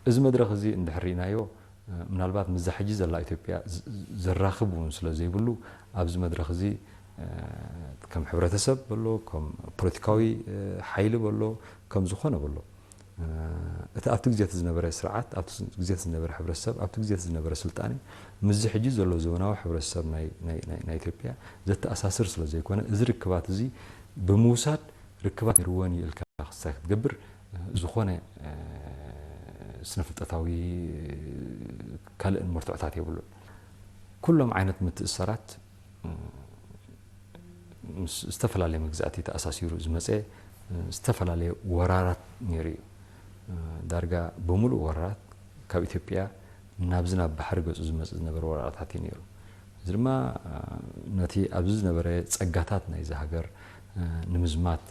እዚ መድረኽ እዚ እንድሕር ርኢናዮ፣ ምናልባት ምስዛ ሕጂ ዘላ ኢትዮጵያ ዝ-፣ ዘራኽብ እውን ስለ ዘይብሉ፣ ኣብዚ መድረኽ እዚ፣ ከም ሕብረተሰብ በሎ፣ ከም ፖለቲካዊ ሓይሊ በሎ፣ ከም ዝኾነ በሎ፣ እቲ ኣብቲ ግዜ እቲ ዝነበረ ስርዓት፣ ኣብቲ ግዜ እቲ ዝነበረ ሕብረተሰብ፣ ኣብቲ ግዜ እቲ ዝነበረ ስልጣነ፣ ምስዚ ሕጂ ዘሎ ዘበናዊ ሕብረተሰብ ናይ፣ ናይ፣ ናይ፣ ናይ ኢትዮጵያ ዘተኣሳስር ስለ ዘይኮነ፣ እዚ ርክባት እዚ ብምውሳድ፣ ርክባት ነይርወን እዩ ኢልካ ክሳይ ክትገብር፣ ዝኾነ፣ ስነ ፍልጠታዊ ካልእን መርትዖታት የብሉን። ኩሎም ዓይነት ምትእስሳራት፣ ምስ ዝተፈላለየ መግዛእቲ ተኣሳሲሩ ዝመጸ ዝተፈላለየ ወራራት ነይሩ እዩ። ዳርጋ ብምሉእ ወራራት ካብ ኢትዮጵያ ናብዚ ናብ ባሕሪ ገጹ ዝመጽእ ዝነበረ ወራራታት እዩ ነይሩ። እዚ ድማ ነቲ ኣብዚ ዝነበረ ጸጋታት ናይዚ ሃገር ንምዝማት፣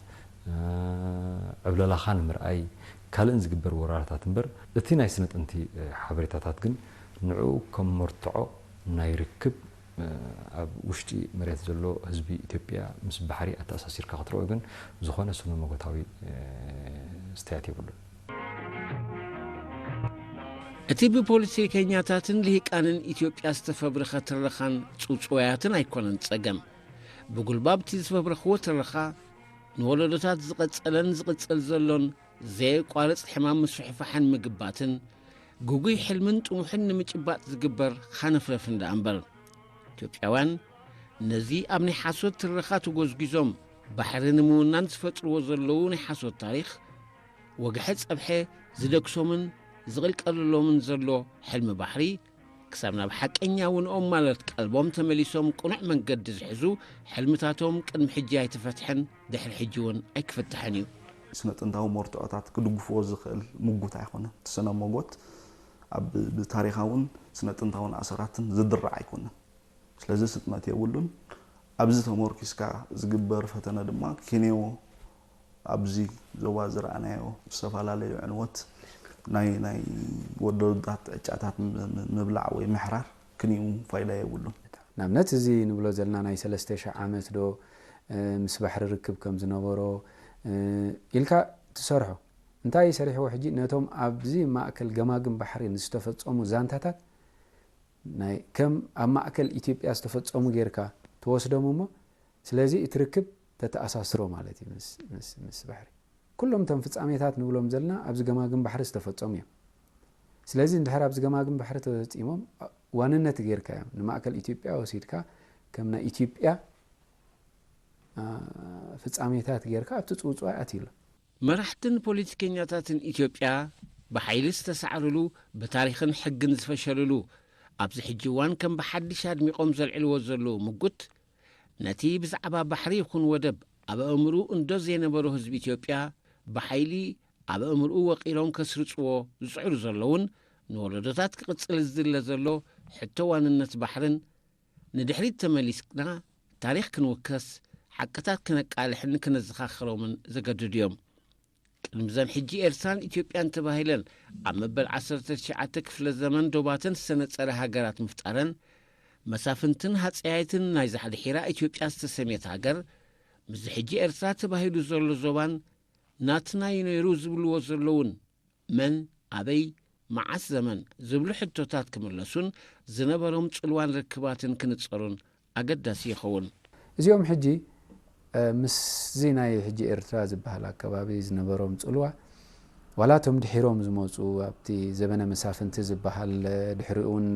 ዕብለላኻ ንምርኣይ ካልእን ዝግበር ወራራታት እምበር፣ እቲ ናይ ስነ ጥንቲ ሓበሬታታት ግን ንዕኡ ከም መርትዖ ናይ ርክብ ኣብ ውሽጢ መሬት ዘሎ ህዝቢ ኢትዮጵያ ምስ ባሕሪ ኣተኣሳሲርካ ክትረኦ ግን ዝኾነ ስነ መጎታዊ ስትያት የብሉን። እቲ ብፖለቲከኛታትን ልሂቃንን ኢትዮጵያ ዝተፈብረኸ ትረኻን ጽውጽዋያትን ኣይኮነን ጸገም። ብጉልባብቲ ዝፈብረኽዎ ትረኻ ንወለዶታት ዝቐጸለን ዝቕጽል ዘሎን ዘየቋርጽ ሕማም ምስፍሕፋሕን ምግባትን፣ ግጉይ ሕልምን ጥሙሕን ንምጭባጥ ዝግበር ኻነፍረፍን ደኣ እምበር። ኢትዮጵያውያን ነዚ ኣብ ናይ ሓሶት ትረኻ ተጎዝጒዞም ባሕሪ ንምውናን ዝፈጥርዎ ዘለዉ ናይ ሓሶት ታሪኽ፣ ወግሐ ጸብሐ ዝደግሶምን ዝቕልቀልሎምን ዘሎ ሕልሚ ባሕሪ፣ ክሳብ ናብ ሓቀኛ ውንኦም ማለት ቀልቦም ተመሊሶም ቅኑዕ መንገዲ ዝሕዙ፣ ሕልምታቶም ቅድሚ ሕጂ ኣይተፈትሐን፣ ድሕሪ ሕጂ እውን ኣይክፍታሕን እዩ። ስነ ጥንታዊ መርትዖታት ክድግፍዎ ዝኽእል ምጉት ኣይኮነን። እቲ ስነ መጎት ኣብ ብታሪኻውን ስነ ጥንታውን ኣሰራትን ዝድራዕ ኣይኮነን። ስለዚ ስጥመት የብሉን። ኣብዚ ተመርኪስካ ዝግበር ፈተነ ድማ ኬንዮ ኣብዚ ዞባ ዝረኣናዮ ዝተፈላለዩ ዕንወት ናይ ናይ ወለዶታት ዕጫታት ም- ም- ምብላዕ ወይ ምሕራር ክንዩ ፋይዳ የብሉን። ንኣብነት እዚ ንብሎ ዘለና ናይ ሰለስተ ሽሕ ዓመት ዶ ምስ ባሕሪ ርክብ ከም ዝነበሮ ኢልካ ትሰርሖ እንታይ ሰሪሕዎ ሕጂ ነቶም ኣብዚ ማእከል ገማግም ባሕሪ ዝተፈጸሙ ዛንታታት ናይ ከም ኣብ ማእከል ኢትዮጵያ ዝተፈጸሙ ጌርካ ትወስዶም እሞ ስለዚ እቲ ርክብ ተተኣሳስሮ ማለት እዩ ምስ ባሕሪ ኩሎም እቶም ፍጻሜታት ንብሎም ዘለና ኣብዚ ገማግም ባሕሪ ዝተፈጸሙ እዮም ስለዚ እንድሕር ኣብዚ ገማግም ባሕሪ ተፈጺሞም ዋንነት ጌርካ እዮም ንማእከል ኢትዮጵያ ወሲድካ ከም ናይ ኢትዮጵያ ፍጻሜታት ጌርካ ኣብቲ ጽውጽዋይ ኣትዩ ኣሎ። መራሕትን ፖለቲከኛታትን ኢትዮጵያ ብሓይሊ ዝተሳዕርሉ፣ ብታሪኽን ሕግን ዝፈሸልሉ፣ ኣብዚ ሕጂ እዋን ከም ብሓድሽ ኣድሚቖም ዘልዕልዎ ዘለዉ ምጉት፣ ነቲ ብዛዕባ ባሕሪ ይኹን ወደብ ኣብ ኣእምርኡ እንዶ ዘይነበሮ ህዝቢ ኢትዮጵያ ብሓይሊ ኣብ ኣእምርኡ ወቒሮም ከስርጽዎ ዝጽዕሩ ዘለዉን ንወለዶታት ክቕጽል ዝድለ ዘሎ ሕቶ ዋንነት ባሕርን ንድሕሪት ተመሊስና ታሪኽ ክንውከስ፣ ሓቅታት ክነቃልሕን ክነዘኻኽሮምን ዘገድዱ እዮም። ቅድሚ ዘን ሕጂ ኤርትራን ኢትዮጵያን ተባሂለን ኣብ መበል ዓሰርተ ትሽዓተ ክፍለ ዘመን ዶባተን ዝተነጸረ ሃገራት ምፍጣረን፣ መሳፍንትን ሃጸያይትን ናይዛ ድሒራ ኢትዮጵያ ዝተሰምየት ሃገር፣ ምስዚ ሕጂ ኤርትራ ተባሂሉ ዘሎ ዞባን ናትና እዩ ነይሩ ዝብልዎ ዘለዉን መን፣ ኣበይ፣ መዓስ ዘመን ዝብሉ ሕቶታት ክምለሱን ዝነበሮም ጽልዋን ርክባትን ክንጸሩን ኣገዳሲ ይኸውን። እዚኦም ሕጂ ምስዚ ናይ ሕጂ ኤርትራ ዝበሃል ኣከባቢ ዝነበሮም ጽልዋ ዋላ እቶም ድሒሮም ዝመጹ ኣብቲ ዘበነ መሳፍንቲ ዝበሃል ድሕሪኡ እውን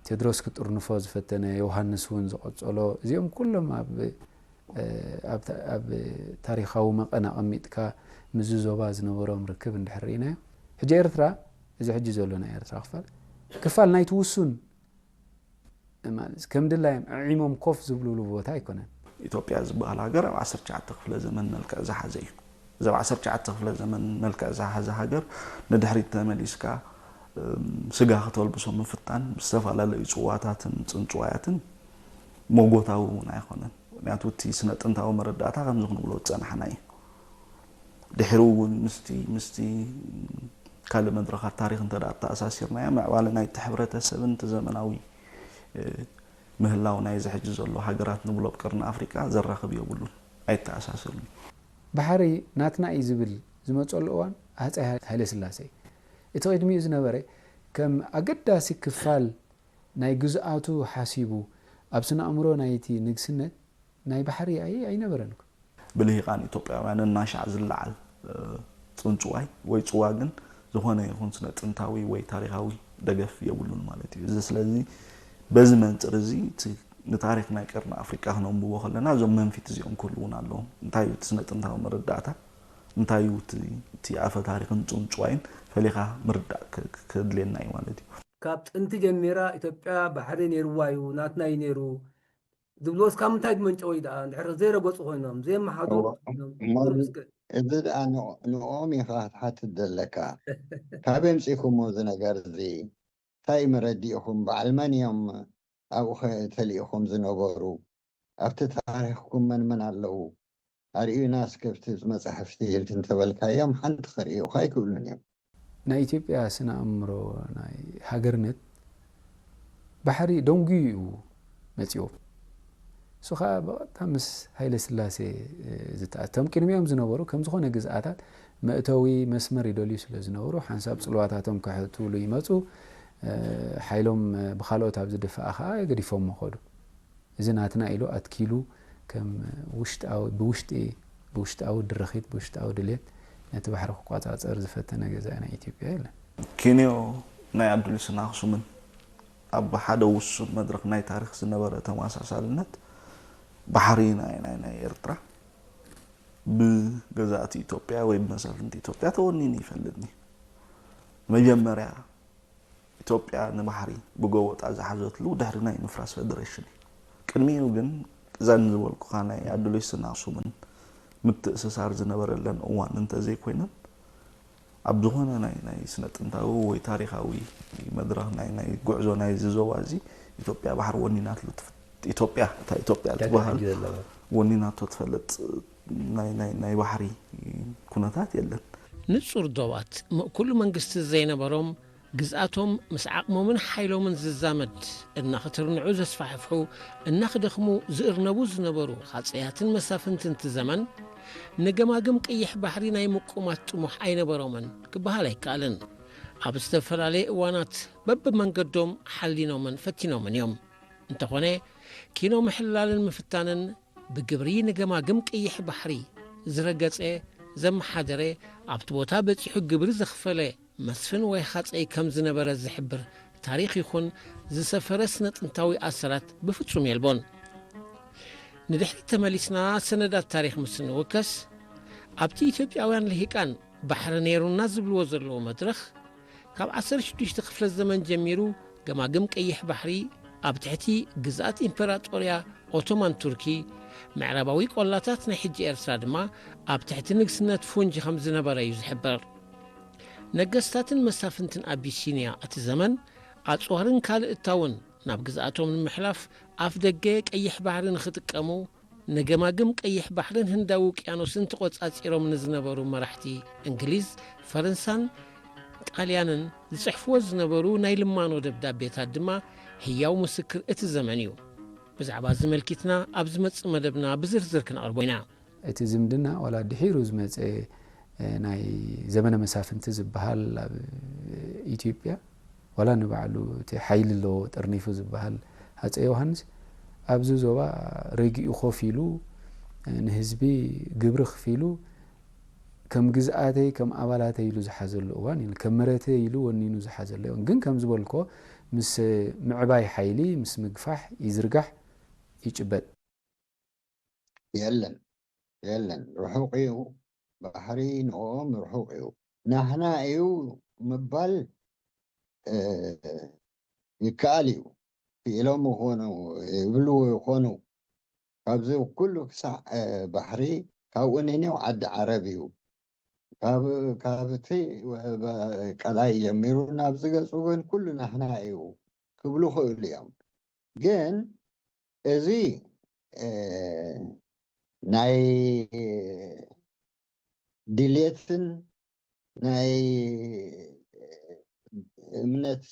ቴድሮስ ክጥርንፎ ዝፈተነ ዮሃንስ እውን ዝቐጸሎ እዚኦም ኩሎም ኣብ ኣብ ታሪኻዊ መቐን ኣቐሚጥካ ምስዚ ዞባ ዝነበሮም ርክብ እንድሕር ርኢናዮ ሕጂ ኤርትራ እዚ ሕጂ ዘሎ ናይ ኤርትራ ክፋል ክፋል ናይቲ ውሱን ማለት ከም ድላዮም ዕዒሞም ኮፍ ዝብሉሉ ቦታ ኣይኮነን። ኢትዮጵያ ዝበሃል ሃገር ኣብ ዓሰርተ ትሽዓተ ክፍለ ዘመን መልክዕ ዝሓዘ እዩ። እዚ ኣብ ዓሰርተ ትሽዓተ ክፍለ ዘመን መልክዕ ዝሓዘ ሃገር ንድሕሪት ተመሊስካ ስጋ ክተልብሶ ምፍታን ብዝተፈላለዩ ጽዋታትን ጽንጽዋያትን ሞጎታዊ እውን ኣይኮነን። ምክንያቱ እቲ ስነ ጥንታዊ መረዳእታ ከምዚ ክንብሎ ዝጸናሕና እዩ። ድሕሪ እውን ምስቲ ምስቲ ካልእ መድረኻት ታሪኽ እንተ ኣተኣሳሲርናዮ ምዕባለ ናይቲ ሕብረተሰብን እቲ ዘመናዊ ምህላው ናይዚ ሕጂ ዘሎ ሃገራት ንብሎ ኣብ ቀርኒ ኣፍሪቃ ዘራኽብ የብሉን፣ ኣይተኣሳሰሩን። ባሕሪ ናትና እዩ ዝብል ዝመፀሉ እዋን ሃፀይ ሃይለስላሴ እዩ። እቲ ቅድሚኡ ዝነበረ ከም ኣገዳሲ ክፋል ናይ ግዝኣቱ ሓሲቡ ኣብ ስነ ኣእምሮ ናይቲ ንግስነት ናይ ባሕሪ ኣይ ኣይነበረን። ብልሂቃን ኢትዮጵያውያን እናሻዕ ዝለዓል ጽንጽዋይ ወይ ጽዋ ግን ዝኾነ ይኹን ስነ ጥንታዊ ወይ ታሪኻዊ ደገፍ የብሉን ማለት እዩ። እዚ ስለዚ በዚ መንጽር እዚ እቲ ንታሪኽ ናይ ቀርኒ ኣፍሪቃ ክነንብቦ ከለና እዞም መንፊት እዚኦም ክህልዉና ኣለዎም። እንታይ እዩ እቲ ስነ ጥንታዊ መረዳእታ እንታይ እዩ እቲ ኣፈ ታሪኽን ጽንጽዋይን ፈሊኻ ምርዳእ ከድልየና እዩ ማለት እዩ። ካብ ጥንቲ ጀሚራ ኢትዮጵያ ባሕሪ ነይርዋ እዩ ናትና እዩ ነይሩ ዝብልዎስ ካብ ምንታይ ዝመንጨወ እዩ ደኣ እንድሕር ዘይረገፁ ኮይኖም ዘየመሓድሩ ኮይኖም እሞ እዚ ደኣ ንኦም ኢኻ ክትሓትት ዘለካ ካበይ ኣምፂእኩሞ እዚ ነገር እዚ እንታይ መረዲእኹም በዓል መን እዮም ኣብኡ ተሊእኹም ዝነበሩ ኣብቲ ታሪኽኩም መን መን ኣለዉ ኣርእዩና እስከ ኣብቲ መፃሕፍቲ ኢልክ እንተበልካዮም ሓንቲ ከርእዩኻ ኣይክእሉን እዮም። ናይ ኢትዮጵያ ስነ ኣእምሮ ናይ ሃገርነት ባሕሪ ደንጉዩ እዩ መፂዎ። እሱ ከዓ ብቐጥታ ምስ ሃይለ ስላሴ ዝተኣቶም ቅድሚኦም ዝነበሩ ከም ዝኾነ ግዝኣታት መእተዊ መስመር ይደልዩ ስለ ዝነበሩ ሓንሳብ ፅልዋታቶም ክሕትውሉ ይመፁ። ሓይሎም ብካልኦት ኣብ ዝድፋኣ ከዓ ገዲፎሞ ከዱ። እዚ ናትና ኢሉ ኣትኪሉ ከም ውሽጣዊ ብውሽጢ ብውሽጣዊ ድርኺት ብውሽጣዊ ድሌት ነቲ ባሕሪ ክቋጻጸር ዝፈተነ ገዛኢ ናይ ኢትዮጵያ የለን። ኪንዮ ናይ ኣዱሊስን ኣኽሱምን ኣብ ሓደ ውሱን መድረኽ ናይ ታሪኽ ዝነበረ ተመሳሳልነት ባሕሪ ናይ ናይ ናይ ኤርትራ ብገዛእቲ ኢትዮጵያ ወይ ብመሳፍንቲ ኢትዮጵያ ተወኒኑ ይፈልጥኒ መጀመርያ ኢትዮጵያ ንባሕሪ ብጎቦጣ ዝሓዘትሉ ድሕሪ ናይ ምፍራስ ፈደረሽን እዩ። ቅድሚኡ ግን እዘን ዝበልኩኻ ናይ ኣዱሊስን ኣኽሱምን ምትእስሳር ዝነበረለን እዋን እንተዘይኮይነን ኣብ ዝኾነ ናይ ናይ ስነ ጥንታዊ ወይ ታሪኻዊ መድረኽ ናይ ናይ ጉዕዞ ናይዚ ዞባ እዚ ኢትዮጵያ ባሕሪ ወኒናትሉ ትፍ- ኢትዮጵያ እታ ኢትዮጵያ ትበሃል ወኒናቶ ትፈልጥ ናይ ናይ ናይ ባሕሪ ኩነታት የለን። ንጹር ዶባት ምእኩል መንግስቲ ዘይነበሮም፣ ግዝኣቶም ምስ ዓቕሞምን ሓይሎምን ዝዛመድ እናኽትርንዑ ዘስፋሕፍሑ፣ እናኽደኽሙ ዝእርነቡ ዝነበሩ ሃጸያትን መሳፍንትን እቲ ዘመን፣ ንገማግም ቀይሕ ባሕሪ ናይ ምቁማት ጥሙሕ ኣይነበሮምን ክበሃል ኣይከኣልን። ኣብ ዝተፈላለየ እዋናት በብመንገዶም ሓሊኖምን ፈቲኖምን እዮም። እንተኾነ ኪኖ ምሕላልን ምፍታንን ብግብሪ ንገማግም ቀይሕ ባሕሪ ዝረገጸ፣ ዘመሓደረ፣ ኣብቲ ቦታ በጺሑ ግብሪ ዘኽፈለ መስፍን ወይ ሃጸይ ከም ዝነበረ ዝሕብር ታሪኽ ይኹን ዝሰፈረ ስነ ጥንታዊ ኣሰራት ብፍጹም የልቦን። ንድሕሪት ተመሊስና ሰነዳት ታሪኽ ምስ እንውከስ ኣብቲ ኢትዮጵያውያን ልሂቃን ባሕሪ ነይሩና ዝብልዎ ዘለዉ መድረኽ ካብ ዓሰርተ ሽዱሽተ ክፍለ ዘመን ጀሚሩ ገማግም ቀይሕ ባሕሪ ኣብ ትሕቲ ግዝኣት ኢምፐራጦርያ ኦቶማን ቱርኪ፣ ምዕራባዊ ቆላታት ናይ ሕጂ ኤርትራ ድማ ኣብ ትሕቲ ንግስነት ፉንጂ ከም ዝነበረ እዩ ዝሕበር። ነገስታትን መሳፍንትን ኣቢሲንያ እቲ ዘመን ኣጽዋርን ካልእ እታውን ናብ ግዝኣቶም ንምሕላፍ ኣፍ ደገ ቀይሕ ባሕሪ ንኽጥቀሙ ንገማግም ቀይሕ ባሕርን ህንዳዊ ውቅያኖስን ተቖጻጺሮም ንዝነበሩ መራሕቲ እንግሊዝ፣ ፈረንሳን ጣልያንን ዝጽሕፍዎ ዝነበሩ ናይ ልማኖ ደብዳቤታት ድማ ህያው ምስክር እቲ ዘመን እዩ። ብዛዕባ እዚ መልኪትና ኣብ ዝመጽእ መደብና ብዝርዝር ክነቕርቦ ኢና። እቲ ዝምድና ዋላ ድሒሩ ዝመጸ ናይ ዘመነ መሳፍንቲ ዝበሃል ኣብ ኢትዮጵያ ዋላ ንባዕሉ እቲ ሓይሊ ኣለዎ ጠርኒፉ ዝበሃል ሃፀይ ዮሃንስ ኣብዚ ዞባ ረጊኡ ኮፍ ኢሉ ንህዝቢ ግብሪ ክፊሉ ከም ግዝኣተይ ከም ኣባላተይ ኢሉ ዝሓዘሉ እዋን የለን። ከም መረተይ ኢሉ ወኒኑ ዝሓዘሉ እዋን ግን ከም ዝበልኮ ምስ ምዕባይ ሓይሊ ምስ ምግፋሕ ይዝርጋሕ ይጭበጥ። የለን የለን፣ ርሑቕ እዩ። ባሕሪ ንኦም ርሑቕ እዩ። ናህና እዩ ምባል ይከኣል እዩ። ክኢሎም ይኾኑ ይብሉ ይኾኑ። ካብዚ ኩሉ ክሳዕ ባሕሪ ካብኡ ነኔው ዓዲ ዓረብ እዩ። ካብቲ ቀላይ ጀሚሩ ናብ ዝገፁ ግን ኩሉ ናህና እዩ ክብሉ ክእሉ እዮም። ግን እዚ ናይ ድሌትን ናይ እምነት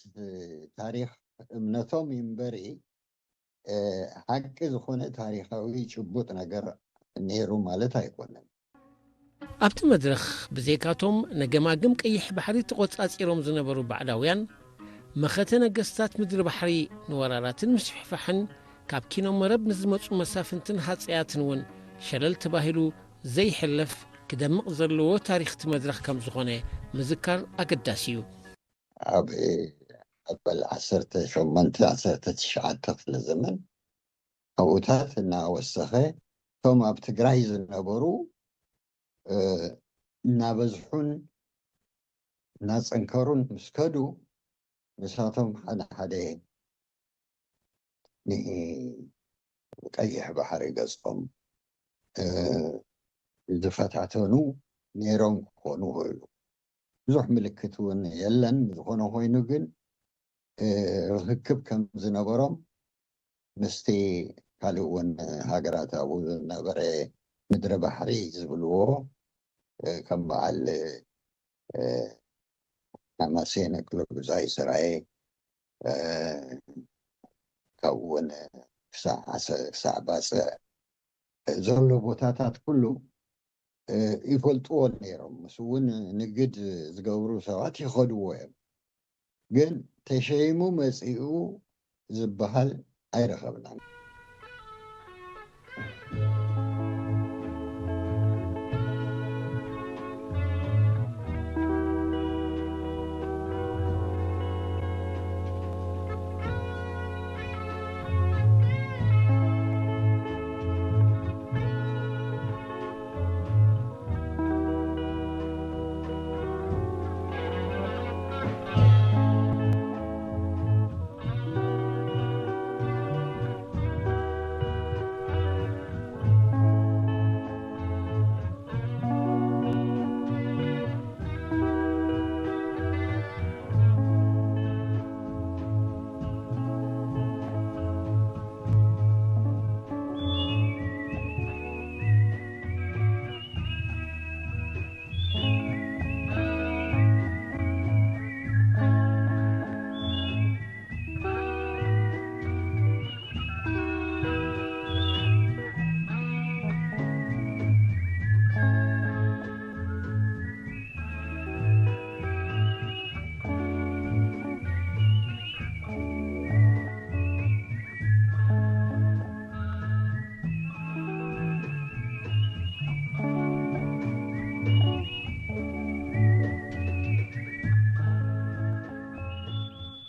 ታሪኽ እምነቶም ይንበሪ ሓቂ ዝኾነ ታሪኻዊ ጭቡጥ ነገር ነይሩ ማለት ኣይኮነን። ኣብቲ መድረኽ ብዘይካቶም ንገማግም ቀይሕ ባሕሪ ተቖጻጺሮም ዝነበሩ ባዕዳውያን፣ መኸተ ነገስታት ምድሪ ባሕሪ ንወራራትን ምስፍሕፋሕን ካብ ኪኖ መረብ ንዝመጹ መሳፍንትን ሃጸያትን እውን ሸለል ተባሂሉ ዘይሕለፍ ክደምቕ ዘለዎ ታሪኽ እቲ መድረኽ ከም ዝኾነ ምዝካር ኣገዳሲ እዩ። ኣብ መበል ዓሰርተ ሸሞንተ ዓሰርተ ትሽዓተ ክፍለ ዘመን ኣብኡታት እናወሰኸ እቶም ኣብ ትግራይ ዝነበሩ እናበዝሑን እናፀንከሩን ምስ ከዱ ንሳቶም ሓደ ሓደ ንቀይሕ ባሕሪ ገፆም ዝፈታተኑ ነይሮም ክኾኑ ይኽእሉ። ብዙሕ ምልክት እውን የለን። ዝኾነ ኮይኑ ግን ርክክብ ከም ዝነበሮም ምስቲ ካልእ እውን ሃገራት ኣብኡ ዝነበረ ምድሪ ባሕሪ ዝብልዎ ከም በዓል ሓማሴን ክለጉዛይ ሰራየ ካብኡ እውን ክሳዕ ባፅዕ ዘሎ ቦታታት ኩሉ ይፈልጥዎ ነይሮም። ምስ እውን ንግድ ዝገብሩ ሰባት ይኸድዎ እዮም። ግን ተሸይሙ መፂኡ ዝበሃል ኣይረኸብናን።